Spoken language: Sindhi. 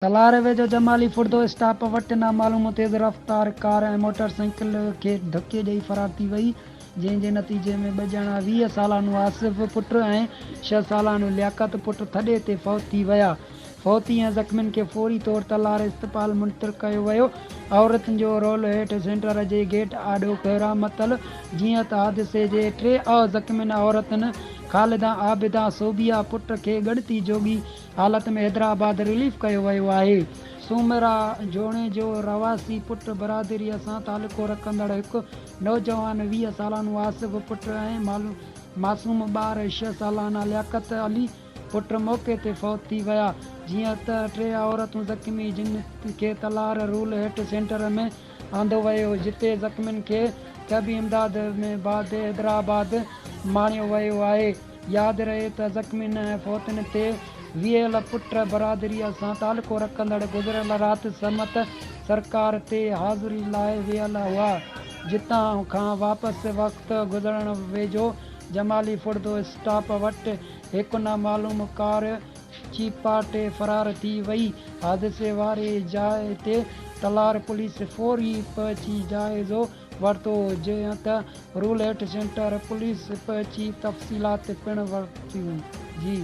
تلهار ويجهو جمالي ڦڙدو اسٽاپ وٽ نامعلوم تيز رفتار ڪار ۽ موٽر سائيڪل کي ڌڪي ڏئي فرار ٿي وئي، جنهن جي نتيجي ۾ ٻه ڄڻا 20 سالانو آصف پٽ ۽ ڇهه سالانو لياقت پٽ ٿڏي تي فوت ٿي ويا. فوتي ۽ زخمين کي فوري طور تلهار اسپتال منتقل ڪيو ويو. عورتن جو رول هيٺ سينٽر جي گيٽ آڏو ڪهرام متل، جيئن ته حادثي جي ٽي زخمين عورتن خالده، عابده، صوبيه پٽ کي ڳڻتي جوڳي حالت ۾ حيدرآباد رليف ڪيو ويو آهي. سومرا جوڻيجو رهواسي پٽ برادريء سان تعلقو رکندڙ هڪ نوجوان 20 سالانو آصف پٽ ۽ معصوم ٻار ڇهه سالانه لياقت علي پٽ موقعي تي فوت ٿي ويا، جيئن ته ٽي عورتون زخمي جن کي تلهار رول هيٺ سينٽر ۾ آندو ويو، جتي زخمين کي طبي امداد بعد حيدرآباد ماڻيو ويو آهي. ياد رهي ته زخمين ۽ فوتين تي ويل پٽ برادريء سان تعلقو رکندڙ گذريل رات سمت سرڪار تي حاضري لاء ويل هئا، جتان کان واپس وقت گذرڻ ويجهو جمالي ڦڙدو اسٽاپ وٽ هڪ نامعلوم ڪار چيپاٽي فرار ٿي وئي، حادثي واري جاء تي تلهار پوليس فوري پهچي جائزو ورتو، جيئن ته روليٽ سينٽر پوليس پهچي تفصيلات پڻ ورتيون.